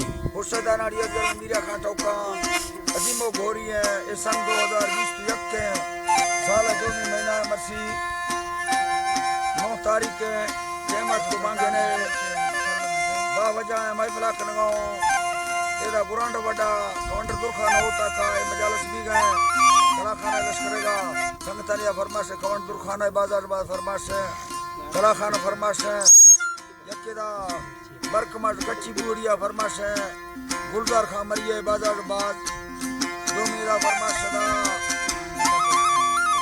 خورشید اناڑی ازگر میرا خان ٹوکاں عظیم و گھوری ہیں۔ اے سن دو ہزار بیست و یک ہیں، سال دومی مہینہ مرسی نو تاریخ ہیں۔ قیامت کو بانگے نے دا وجہ ہیں محفلہ کنگاؤں۔ اے دا گرانڈ وڈا کمانڈر درخان ہوتا کا اے مجالس بھی گئے۔ کلاخانہ لشکرے گا سنگتانی فرمائش ہے، کمانڈر درخان ہے، بازار باز فرمائش ہے، کلاخانہ فرمائش ہے۔ یکے دا برک ماش کچی بوڑیا فرمائش ہے، گلزار خان مریے بازار باز۔ دومی دا فرمائش دا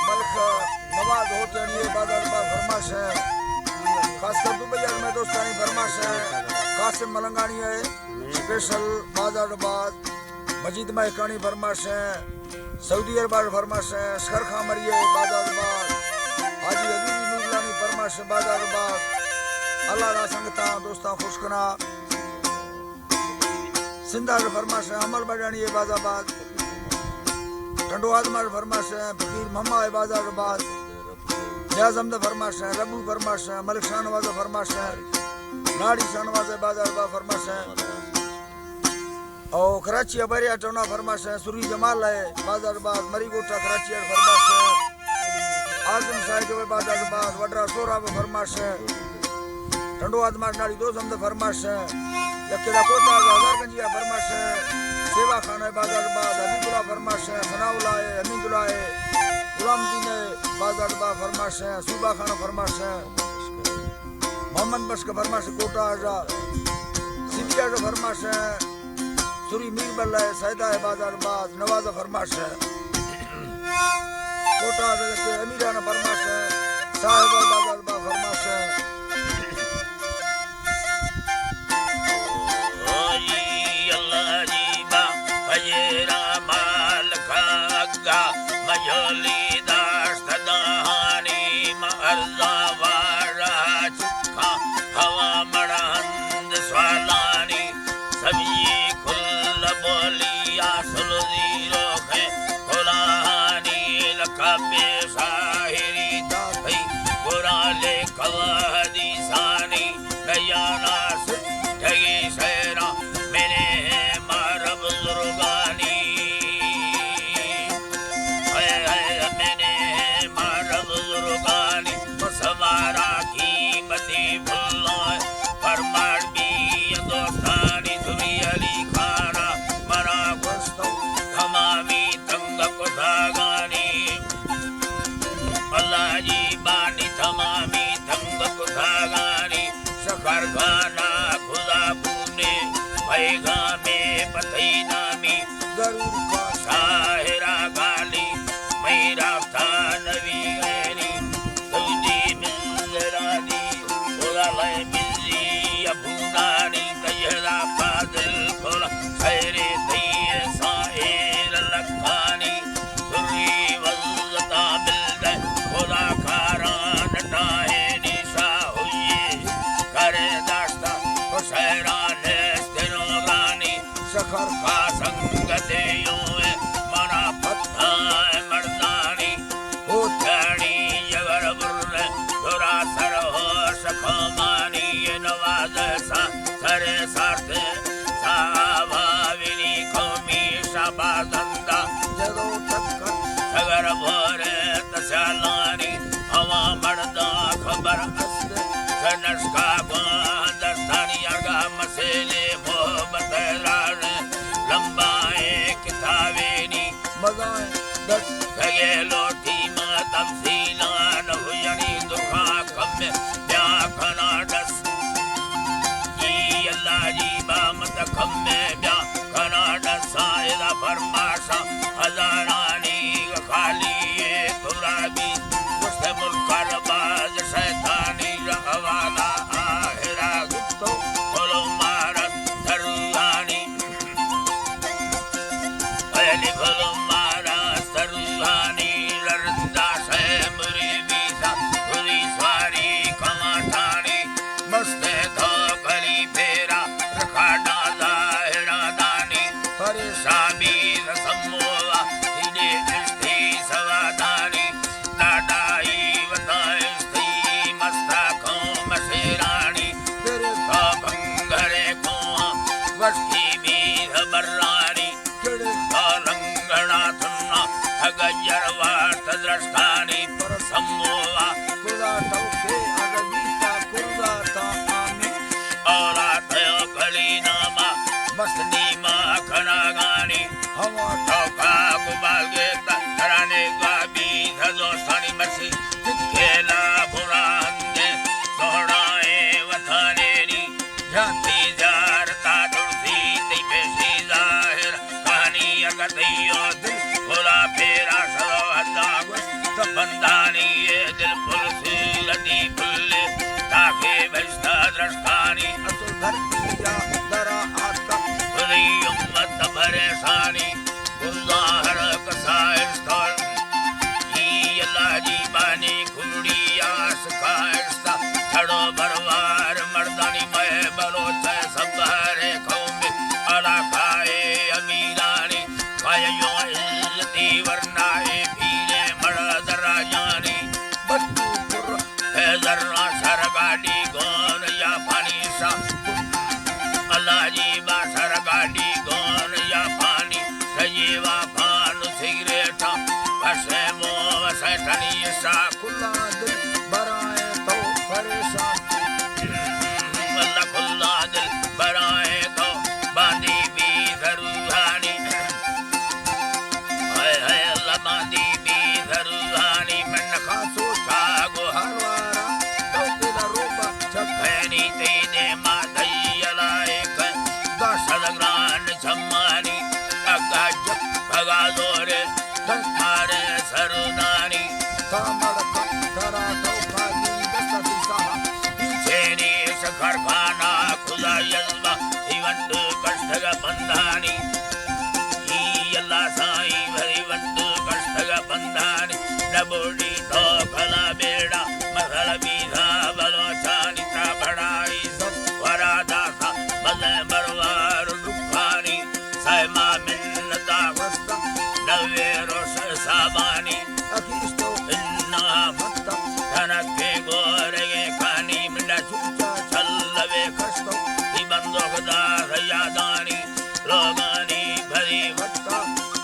ملک نواز ہوتیانی بازار باز فرمائش ہے۔ خاص کر دبئی میں دوستانی فرمائش ہے، قاسم ملنگانی ہے، اسپیشل بازار باز۔ مجید مہکانی فرمائش ہے، سعودی عرب آر فرمائش ہے، شکر خان مریے بازار باز، حاجی عزیز نورلانی فرمائش ہے بازار باز۔ اللہ را سنگتاں دوستاں خوش کنا۔ سندھ آر فرمائش ہے، عمل بڈانی ہے بازار باز۔ ٹنڈو آدم آر فرمائش ہے، فقیر محمد ہے بازار باز۔ نیاز احمد فرمائش ہے، ربو فرمائش ہے، ملک شاہ نواز فرمائش ہے، ناڑی شاہ نواز ہے بازار باز فرمائش ہے۔ او کراچی ءَ بحریہ ٹاؤن ءَ فرمائش ایں، سری جمال ءِ بازار باز، مری گوٹا کراچی ءَ فرمائش ایں، اعظم شاہ جو بازار باز، وڈرا سوراب فرمائش ایں، ٹنڈو آدماش ناڑی دوزم دے فرمائش ایں، یکے دا کوٹا ہزار گنجی ءَ فرمائش ایں، سیوا خان ءِ بازار باز، حبیب اللہ فرمائش ایں، ثناء اللہ ءِ، حمید اللہ ءِ، غلام دین ءِ بازار باز فرمائش ایں، صوبہ خان فرمائش ایں۔ محمد بخش ءِ فرمائش کوٹا ءَ، سبی ءَ فرمائش، سری میر بلہ ءِ، سیدا ءِ بازار باز، نواز ءِ فرمائش، کوٹا ءَ کہ امیران ءِ فرمائش، صاحب ءِ بازار باز فرمائش۔ او جی اللہ جی با، اجیرا مالک اگا، مجولی داشت دہانی، ما ارزا وارا چکا، ہوا مڑند سوالانی، سبزی کل بولی آسل زیروخ کلاہانی، لقب شاعری داخی گرال کوا حدیثانی، نیانا سٹگی سیرا منے مار بزرگانی۔ اے، اے، منے مار بزرگانی، مسوارا قیمتی بھلو، پرمار بی دوستانی، دوی علی خانا، منا گوشتو تمامی تنگ کتاگانی۔ اللہ جی بانی تمامی تنگ کتاگانی، شکر گانا خدا بونے، پیغام پتئی نامی، ضرور کا شاعرا گالی، میرا تانوی غیری، سعودی منزلانی، خدا لے منزی ابونانی، تجرا فاضل خلا، خیر تئی سائر لکانی، سری وزتا بلدے، خدا کاران ٹاہینی، شاہ ہوئی کرے داشتا، حسیران استنوگانی، شکر کا سنگتے یوں ہے، منا پتہ ہے مردانی، ہوتڑی جگر بر، درا سر ہو شکومانی، نواز سا سر سارتے، صحابہ ویلی قومی شاباز دندا، جدو ٹکر سگر بورے تسالانی، ہوا مڑدا خبر است، سنشکا گوان دستانی ارگا مسیلے محبت رانے، لمبائیں کتابینی، مزائیں دست دگے لوٹی ما تفصیلان، ہویانی دکھا کم بیا کنا دست۔ جی اللہ جی بامت کم بیا کنا دست، ادا فرماشا ہزارانی خالی ترابی، گوشت ملک باز شیطانی روانا آہرا گپتو، پلو مارت درانی۔ پہلی بھلو مارا سروانی، رندا سے مری بیسا، پوری سواری کماٹانی، مست تو کلی پیرا، رکھاڈا ظاہرا دانی، پریشان بی وسنی ما کناگانی، ہما توکا گبال گیتا، ترانے گابی تھا دوستانی مرسی، دکھے لا براندے، سوڑائے وطانے نی، جاتی زیارتا درسی، تی پیشی ظاہر، کہانی اگتیو دل، بھلا پھیرا سرو حدا گوشت، بندانی اے دل پل سیرتی پلے، تاکہ بشتا درشکانی، اصل دھرتی یا درا آتکا، خودی امت پریشانی، گلزار کسا استان، ای اللہ جی بانی کھڑی آس کا استا، چھڑو بروار مردانی مئے بلوچ سبہر قوم علاقہ امیرانی، کایو عزتی ورنا اے پیرے مڑد راجانی، بچو پر اے ذرا سر گاڈی گون یا پانی سا، اللہ جی با سر گاڈی گون یا پانی، سجیوا پان سگریٹا، پسے مو سیٹنی سا، کلا دل برائے تو پریشان، اللہ کلا دل برائے تو باندی بی ضرورانی۔ ہائے ہائے اللہ باندی بی ضرورانی، من خاصو چاگو ہروارا، تو تیلا روبا چکھینی تی دیما دئی علائق، دا شدگران چمانی، اگا جک پگا زورے، تن مارے سرودانی، تا مڑکا ترا تو قاضی دست سی ساہا، پیچھے نی شکر خانہ خدا یزما، ای ونڈ کشتگ بندانی، ای اللہ سائیں بری ونڈ کشتگ بندانی، نبوڈی تو کلا بیڑا، مسل بیزا بلوچانی تا بڑائی سب ورا داسا، بلے بروار ڈکھانی، سیما منتا وستا، نوے روش سابانی، اکیستو انہا متا، تنکے گورگے کانی، منڈا چوچا چلوے کشتو، تی بندوک دار یادانی، لوگانی بھری وٹا،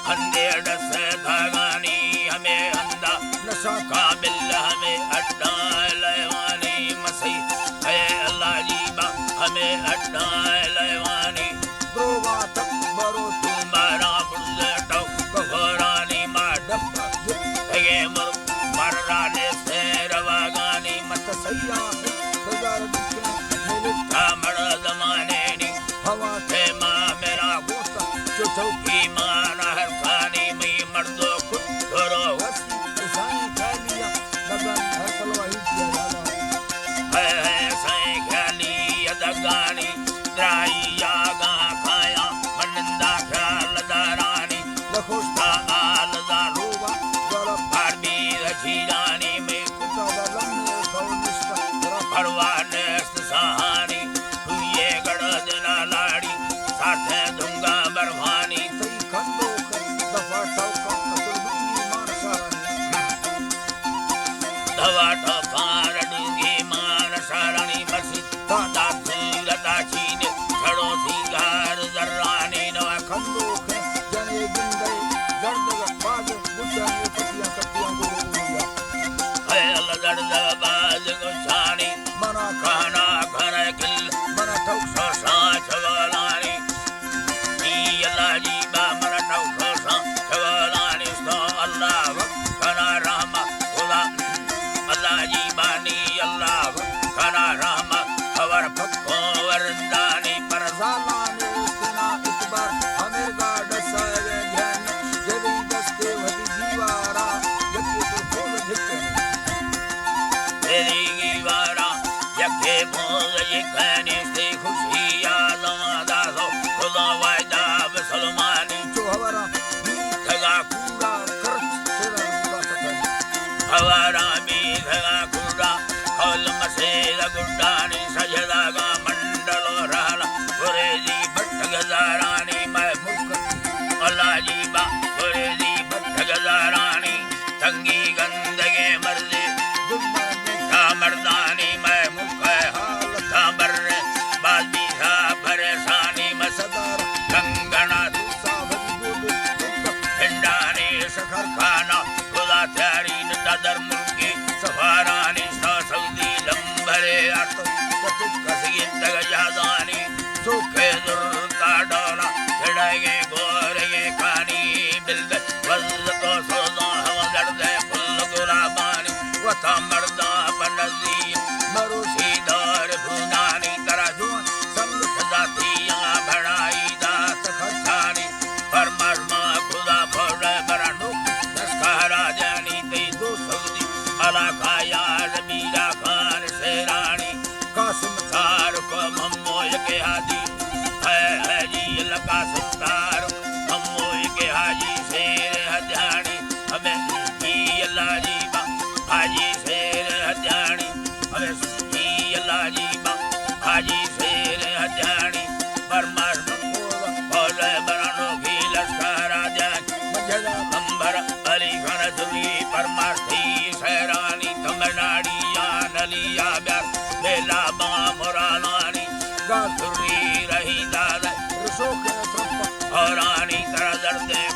ہندے ڈس دھاگانی، ہمے ہندا نشہ کامل ہمے اڈا لیوانی، مسیح اے اللہ جی با ہمے اڈا لیوانی، دروگا تک برو تو مارا برزٹو، کفرانی ما ڈبا جتگے مر، مر رانے سے رواگانی مت سیا، سزار دکھے ملتا مڑ زمانے نی، ہوا تے ما میرا گوتا، چو چوکی مانا ہر کانی می مردو کت، دورو وسی، سائیں کالیا، لگن ہر تلواہی دیا لالا۔ اے سائیں خیالی ادگانی، درائی آگا کایا، منندا خیال دارانی، لکھوشتا آل دا روبا، ذرا پار بی رکھیرانی، میں کتا دا لمے کھو نشتا، ذرا پرواہ نیست ساہانی، دوئے گڑ دلا لاڑی، ساتھ دنگا برفانی، تئی کندو کن دفا ٹوکا، اتو دوئی مان سارانی۔ دوا ٹوکا رڈوگی مان سارانی، مسیت تا دا صورتا چین، چھڑو سینگار زرانی، نوا کندوکیں جنے گندئے، زردگ باز گچانی، پتیاں کتیاں گورو گوریا۔ اے اللہ زردگ باز گچانی، منا کہنا کھنئے کل، منا ٹوک سوساں چوالانی۔ ای اللہ جی با منا ٹوک سوساں چوالانی، استو اللہ وقت کھنا رحمہ خدا۔ اللہ جی بانی اللہ کھنا رحمہ، خبر پکو ورندانی، پر زالانی استنا اتبار، ہمیر گاڈ سائے جانی، جدی دستے ودی دیوارا، یکی تو کھول جھکے۔ تیری دیوارا، یکے بوز یکے نیستی خوشی آزما داسو، خدا وعدہ بسلمانی چو ہورا، میتگا کوڑا کرچ تیرا روڑا ستن۔ ہورا میتگا کوڑا، قول مسید گڈانی سجدگا منڈلو رہنا، گریزی بٹگ زارانی مئے ملک، اللہ جی با گریزی بٹگ زارانی۔ تنگی گندگیں مرزے، دشمن بیتا مردانی مئے ملک ء حالتاں بریں، باز بیتا پریشانی مئے صدر کنگنا تو صاحب گوڈ پھنڈانی شکر خانہ، خدا تیاری نتا در ملکی سفارانی سا سعودی لمبرے آرتو کتک کسی گندگ جہازانی سوکے زرتا ڈور گال۔ سری رہی داد۔ رسوک ترپ۔ ہورانی ترا درد۔